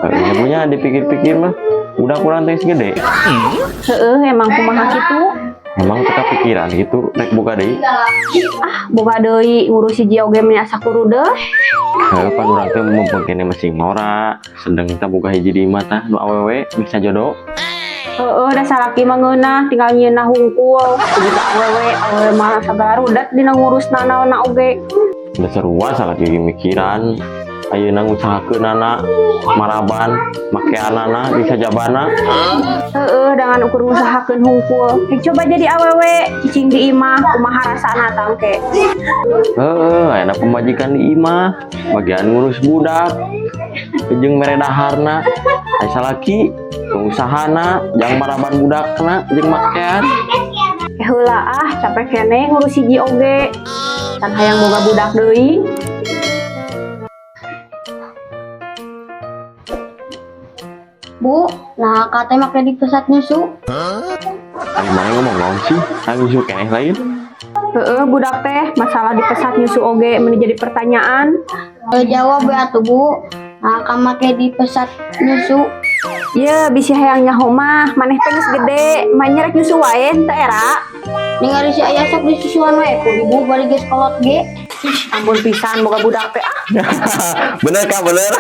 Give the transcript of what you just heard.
Heeh punya dipikir-pikir mah budak urang teh geus gede. Heeh, emang kumaha kitu? Emang teu kapikiran gitu rek boga deui? Ah, boga deui ngurus hiji oge meni asa kurudeh. Heuh, pan urang teh mumpung keneh masih ngora, sedeng kita boga hiji di imah tah nu awewe bisa jodoh. Heeh, da salaki mah ngeunah tinggal nyieunna hungkul. Begitu awewe, awewe mah sagala rudet dina ngurusna naonna oge. Da sarua salaki ge mikiran ayeuna ngusahakeunana maraban makeanana di sajabana. Heeh, dengan ukur ngusahakeun hungkul. Hek coba jadi awewe, cicing di imah, kumaha rasana tangke. Heeh, ayeuna pamajikan di imah bagian ngurus budak jeung mere daharna, aya salaki pengusahana jang maraban budakna jeung makean. Eh heula ah, capek keneh ngurus hiji oge. Can hayang boga budak deui. Bu, nah kate make dipesat nyusu. Ari mana ngomong naon sih? Hayang nyusu keneh lain? Heeh, budak teh masalah dipesat nyusu oge meni jadi pertanyaan. Eh, jawab ya tuh, Bu. Nah, ka make dipesat nyusu. Ye, bisi hayang nyaho mah, maneh teh geus gede, manya rek nyusu wae teu era. Ningali si ayah sok disusuan we ku ibu bari geus kolot ge. Ampun pisan boga budak teh ah. Bener kak, bener.